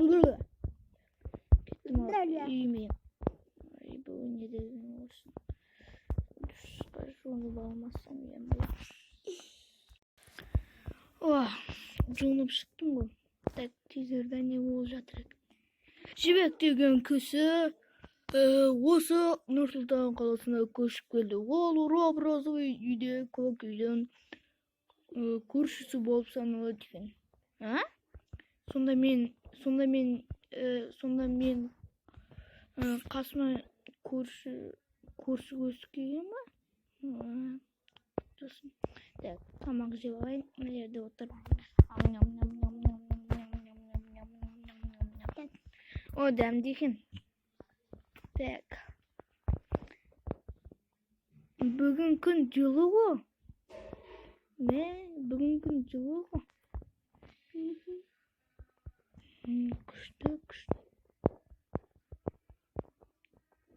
Кеттім ал үйіме. Ай, бұл не деген осы? Душқа жуынып алмасам енді. О, жуынып шықтым ғой. Так, телевизорда не болып жатыр екен? Жібек деген кісі осы Нұр-Сұлтан қаласына көшіп келді. Ол розовый үйде, көк үйдің көршісі болып саналады екен. А? Сонда мен қасыма көрші өсіп келген ба? Сосын так, тамақ жеп алайын, мына жерде отырып. Ам, ням, ням, ням, ням, ням, ням, ням, ням, ням, ням, ням, ням. О, дәмді екен. Так. Бүгін күн жылы ғой. Мә, бүгін күн жылы ғой. Күшті, күшті.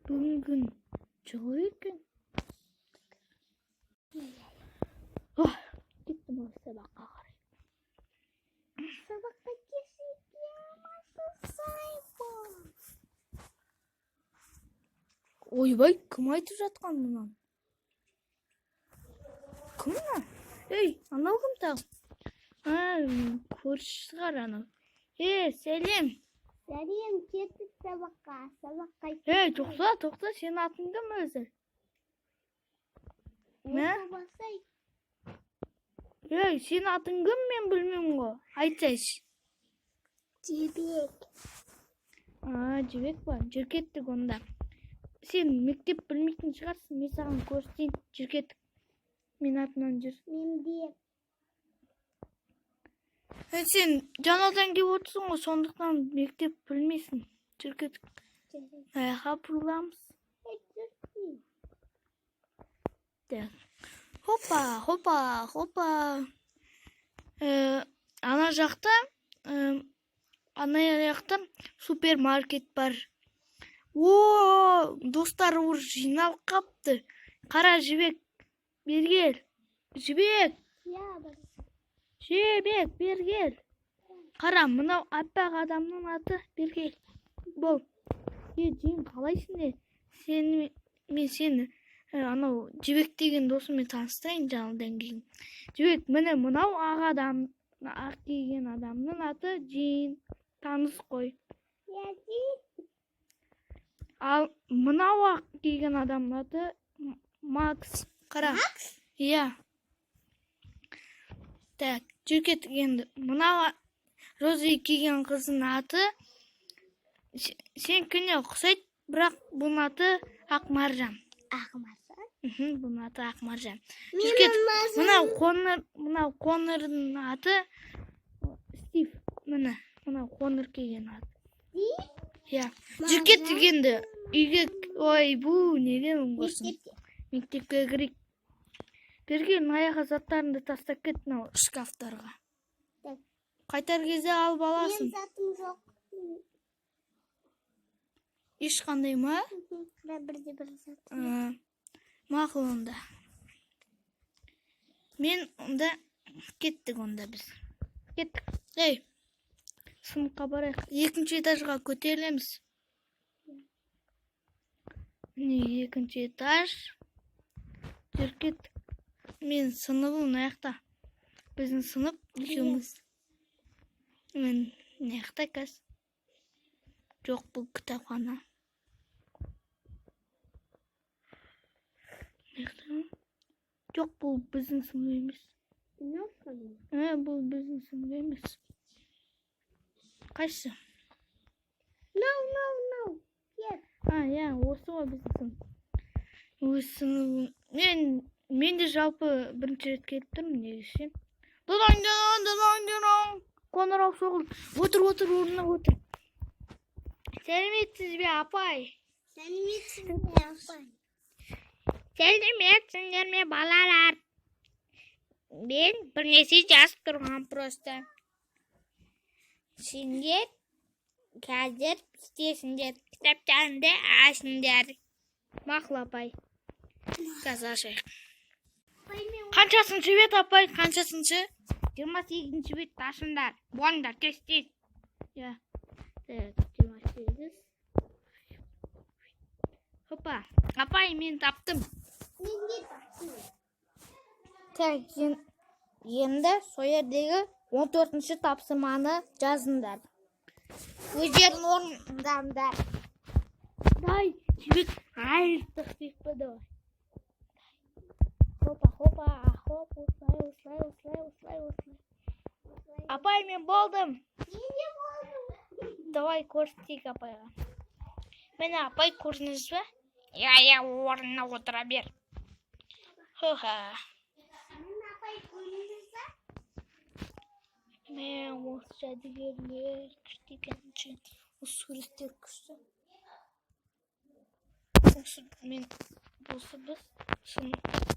Бүгін күн жылы екен. Ох, кеттім ғой сабаққа қарай. Сабаққа кешігемін. Сайбон. Ойбай, кім айтып жатқан мынаны? Кім мына? Ей, анау кім тағы? А, көрші шығар анау. Е, сәлем. Сәлем, кеттік сабаққа. Сабаққа. Ей, тоқта, тоқта, сенің атың кім өзі? Не? Басай. Ей, сенің атың кім, мен білмеймін ғой. Айтсайшы. Жібек. А, Жібек па? Жүр, кеттік онда. Сен мектеп білмейтін шығарсың, мен саған көрсетейін. Жүр, кеттік. Мен артымнан жүр. Менде. Е, сен жаңадан келіп отырсың ғой, сондықтан мектеп білмейсің. Жүр, кеттік. Аяққа бұрыламыз. Так. Хопа, хопа, хопа. Ана жақта, ана жақта супермаркет бар. О, достар уже жиналып қапты. Қара, Жібек, бері кел. Жібек, Я бар. Жібек, бері кел. Қара, мынау аппақ адамның аты, бері кел. Бол. Е, Жейін, қалайсың не? Сені, мен сені анау Жібек деген досыммен таныстырайын жаңадан кейін. Жібек, міне, мынау ақ адам, ақ киген адамның аты Жейін. Таныс қой. Я ди. Ал мынау ақ киген адамның аты Макс. Қара. Макс? Иә. Так, жүр, кеттік енді. Мынау розовый киген қыздың аты сенікіне ұқсайды, бірақ бұның аты Ақмаржан. Ақмаржан. Мхм, бұның аты Ақмаржан. Жүр, Менің кеттік. мазам. Мынау қоңыр, мынау қоңырдың аты Стив. Міне, мынау қоңыр киген аты. Ди. Иә. Жүр, кеттік енді. Үйге, ой, бу, не деймін құрсын. Мектепте. Мектепке кірейік. Бері кел, мына жаққа заттарыңды тастап кет мынау шкафтарға. Так. Қайтар кезде алып аласың. Менің затым жоқ. Ешқандай ма? Қара, бірде бір зат. Мақұл онда. Мен онда кеттік онда біз. Кеттік. Ей, сыныпқа барайық. Екінші этажға көтерілеміз. Міне, екінші этаж. Жүр, кеттік. Мен сыныбым мына жақта. Біздің сынып екеуміз. Мен мына жақта қазір. Жоқ, бұл кітапхана. Мына жақта ма? Жоқ, бұл біздің сынып емес. Мынау сынып. Ә, бұл біздің сынып емес. Қайсысы? Мынау, мынау, мынау. Кет. А, иә, осы ғой біздің сынып. Өз сыныбым. Мен де жалпы бірінші рет келіп тұрмын негізі ше. Дыдаң, дыдаң, дыдаң, дыдаң. Қоңырау соғылды. Отыр, отыр, орнына отыр. Сәлеметсіз бе, апай? Сәлеметсіз бе, апай? Сәлеметсіңдер ме, балалар? Мен бірнәрсе жазып тұрғам просто. Сендер қазір істесіңдер, кітаптарыңды ашыңдар. Мақұл, апай. Қазір ашайық. Қаншасыншы бет, апай? Қаншасыншы? 28-бет ашыңдар. Болыңдар, тез, тез. Иә. Так, 28. Хопа, апай, мен таптым. Мен де таптым. Так, енді сол жердегі 14-ші тапсырманы жазыңдар. Өздерің орындаңдар. Дай, Жібек, айыртық дейік па, давай. Хопа, хопа, хоп, осылай, осылай, осылай, осылай, осылай. Апай, мен болдым. Мен де болдым. Давай көрсетейік апайға. Міне, апай, көрдіңіз бе? Иә, иә, орнына отыра бер. Хоха. Мен, апай, көрдіңіз ба? Мә, осы жәдігерлер күшті екен. Осы суреттер күшті. Осы мен осы біз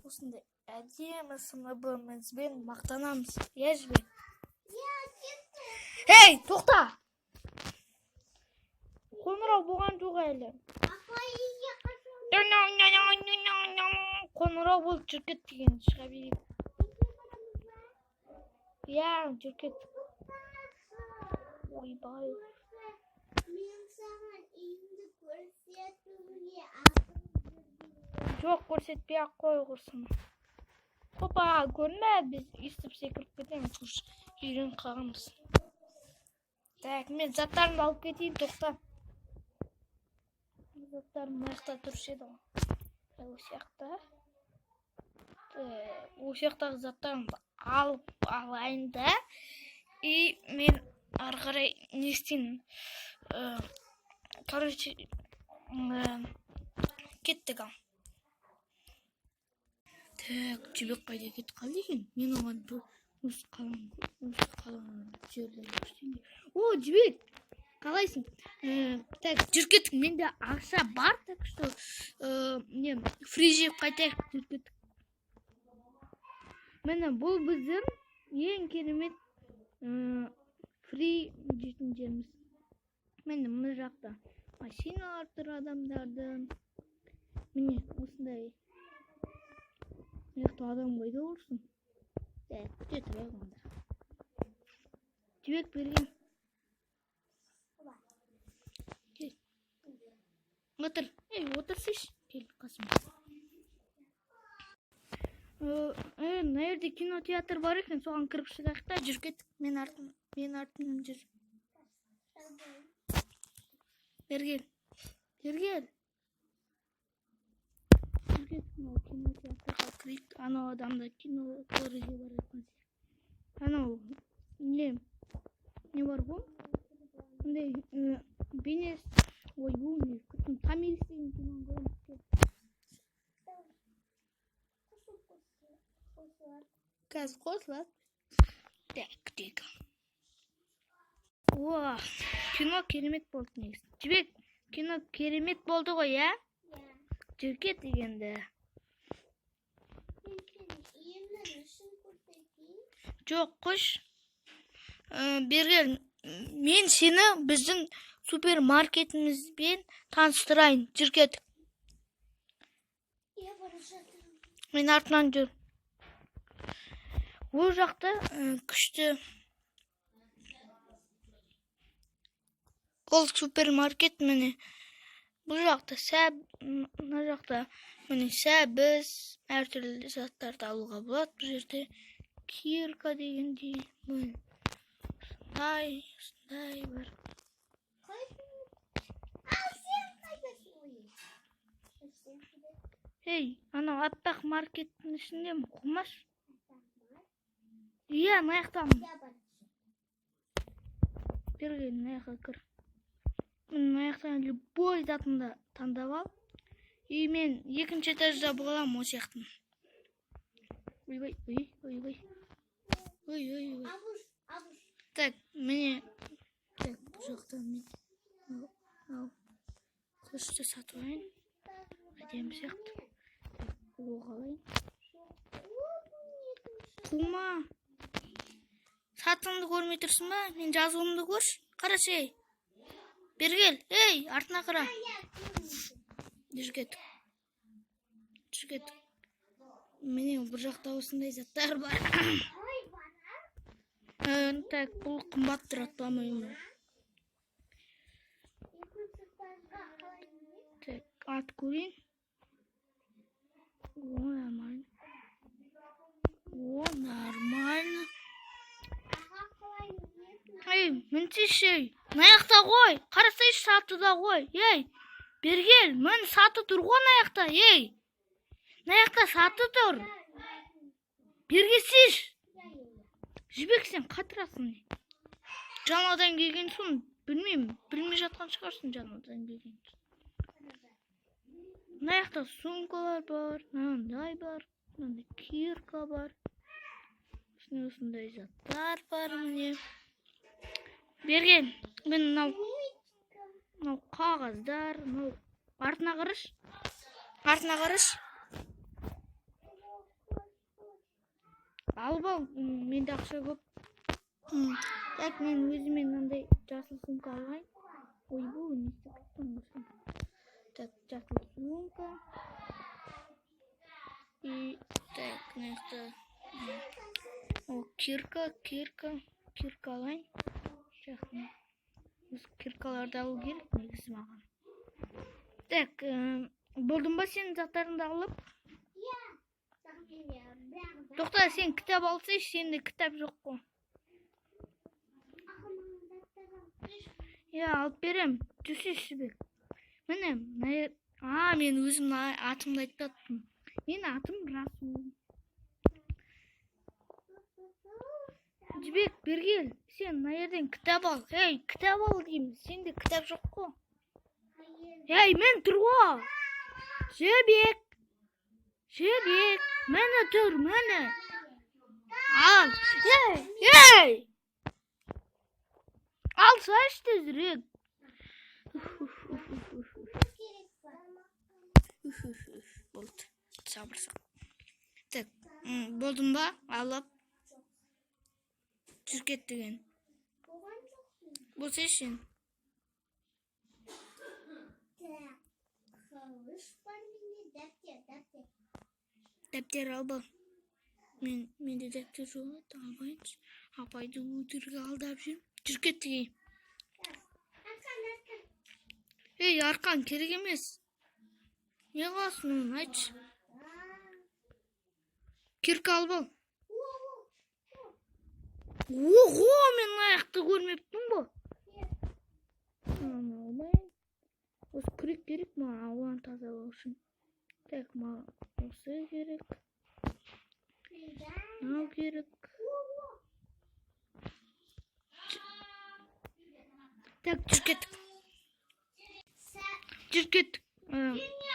осындай әдемі сыныбымызбен мақтанамыз. Иә, Жібек? Иә, кеттім. Ей, тоқта! Қоңырау болған жоқ әлі. Апай, үйге қашан? Қоңырау болып жүріп кет деген, шыға берейік. Үйге барамыз ба? Иә, жүріп кеттік. Ойбай. Мен саған үйімді көрсетуге асығып жүргенмін. Жоқ, көрсетпей ақ қой құрсын. Хопа, көрме, біз өйстіп секіріп кетеміз, уж үйреніп қалғанбыз. Так, мен заттарымды алып кетейін, тоқта. Заттарым мына жақта тұрушы еді ғой. Так, осы жақта. Осы жақтағы заттарымды алып алайын да. И мен ары қарай не істеймін? Короче, кеттік ал. Так, Жібек қайда кетіп қалды екен? Мен оған осы қаланың жерлерін көрсетейін деп. О, Жібек, қалайсың? Так, жүріп кеттік. Менде ақша бар, так что не фри жеп қайтайық, жүріп кеттік. Міне, бұл біздің ең керемет фри жейтін жеріміз. Міне, мына жақта машиналар тұр адамдардың. Міне, осындай. Мына жақта адам қайда құрсын? Так, күте тұрайық онда. Жібек, берген. Кел. Отыр. Ей, отырсайшы. Кел қасыма. Мына жерде кинотеатр бар екен, соған кіріп шығайық та, жүріп кеттік. Мен артымнан жүр. Бері кел. Бері кел. Жүріп кеттік, мынау кинотеатрға кірейік. Анау адам да кино көруге бара жатқан сияқты. Анау не бар ғой? Мындай бейне, ойбу, не күттім, Томирис деген киноны көреміз. Кел. Қазір қосылады. Так, күтейік. О, кино керемет болды негізі. Жібек, кино керемет болды ғой, иә? Иә. Жүріп кеттік енді. Мен сенің үйіңнің ішін көрсетейін. Жоқ, қойшы. Бері кел. Мен сені біздің супермаркетімізбен таныстырайын. Жүр кеттік. Иә, бара жатырмын. Мен артынан жүр. Ол жақта күшті. Ол супермаркет, міне. Бұл жақта мына жақта міне сәбіз, әртүрлі заттарды алуға болады. Бұл жерде кирка дегендей, міне. Осындай, осындай бар. Ал сен қайдасың? Ой. Сен қайдасың? Ей, анау аппақ маркеттің ішінде қумаш. Иә, мына жақтамын. Иә, бар. Бері кел, мына жаққа кір. Міне, мына жақтан любой затыңды таңдап ал. И мен екінші этажда боламын осы жақтың. Ойбай, ой, ойбай. Ой, ой, ой. Абуш, абуш. Так, міне. Так, бұл жақтан мен мынау қылышты сатып алайын. Әдемі сияқты. Так, оқ алайын. Қума. Сатыңды көрмей тұрсың ба? Мен жазуымды көрші. Қарашы, ей. Бері кел. Ей, артына қара. Жүр кеттік. Жүр кеттік. Міне, бұл жақта осындай заттар бар. Так, бұл қымбат тұрады, по-моему. Сағат көрейін. О, нормально. О, нормально. Аға, қалай мінесің? Ей, мінсейші, ей. Мына жақта ғой. Қарасайшы, сатыда ғой. Ей, бері кел. Міне, саты тұр ғой мына жақта. Ей, мына жақта саты тұр. Бері келсейші. Жібек, сен қатырасың. Жаңадан келген соң, білмеймін, білмей жатқан шығарсың жаңадан келген соң. Мына жақта сумкалар бар, мынандай бар, мынандай кирка бар. Осындай осындай заттар бар, міне. Берген, мен мынау қағаздар, мынау артына қарашы. Артына қарашы. Алып ал, менде ақша көп. Так, мен өзіме мынандай жасыл сумка алайын. Ойбу, не істеп кеттім осы. Так, жасыл сумка. И так, мына жақта о, кирка, кирка, кирка алайын. Жақын. Осы киркаларды алу керек негізі маған. Так, болдың ба сенің заттарыңды алып? Иә. Бірақ менде бірақ зат. Тоқта, сен кітап алсайшы, сенде кітап жоқ қой. Аға, маған заттар алып берші. Иә, алып берем. Жүрсейші, Жібек. Міне, а, мен өзімнің атымды айтпаппын. Менің атым Расул. Жібек, бері кел. Сен мына жерден кітап ал. Ей, кітап ал деймін. Сенде кітап жоқ қой. Hayır. Ей, мен тұр ғой. Жібек. Жібек, міне тұр, міне. Ал. Ей, ей. Алсайшы тезірек. Керек па? Үф, үф, үф. Болды. Сабырсыз. Так, болдың ба? Алып. Жүр кет деген. Болған жоқпын. Болсайшы сен. Так. Қылыш бар менде, дәптер, дәптер. Дәптер алба. Менде дәптер жоқ еді, албайыншы. Апайды өтірік алдап жүрмін. Жүр кет деген. Арқан, арқан. Ей, арқан керек емес. Не қыласың оны, айтшы. Кирка алып ал. Ого, мен аяқты көрмеппін ғой. Мынаны алмайын. Осы күрек керек маған ауаны тазалау үшін. Так, маған осы керек. Мынау керек. Так, жүр кеттік. Жүр кеттік.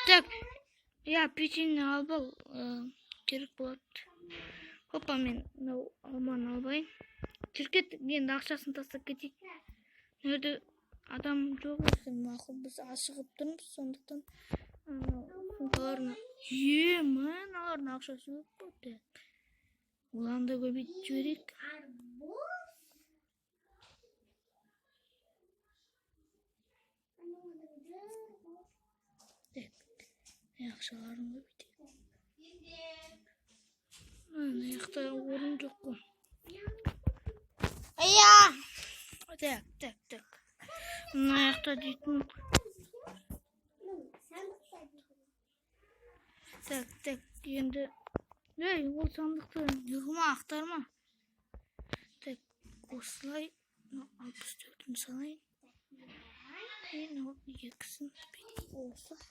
Так, иә, печенье алып ал, керек болады. Хопа, мен мынау алманы албайын. Жүр кеттік, енді ақшасын тастап кетейік. Мына жерде адам жоқ екен, мақұл, біз ашығып тұрмыз, сондықтан анау сумкаларын. Е, мыналардың ақшасы көп болды. Одан да көбейтіп жіберейік. Арбуз. Так, ақшаларын көбейтейік. Мына жақта орын жоқ қой. Иә. Так, так, так. Мына жақта дейтін. Сандықта дейтін. Так, так, енді. Ей, ол сандықты неғылма, ақтарма. Так, осылай мынау 64-ін салайын. И мынау екісін бүйтіп оқып.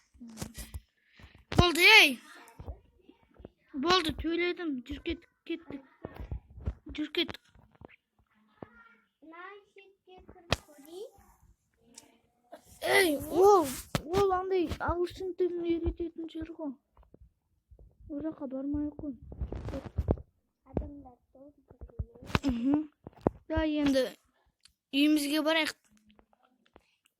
Болды, ей. Болды, төледім. Жүр кеттік, кеттік. Жүр кеттік. Мына шетке кіріп көрейін. Ей, ол андай ағылшын тілін үйрететін жер ғой. Ол жаққа бармай ақ қой. Адамдар толып кірген. Мхм. Да, енді үйімізге барайық.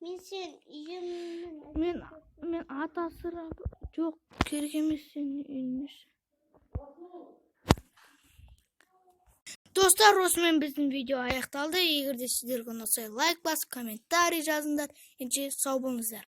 Мен сен үйімнің Мен ат асырап жоқ, керек емес сенің үйіңе. Достар, осымен біздің видео аяқталды. Егер де сіздерге ұнаса, лайк басып, комментарий жазыңдар. Ендеше сау болыңыздар.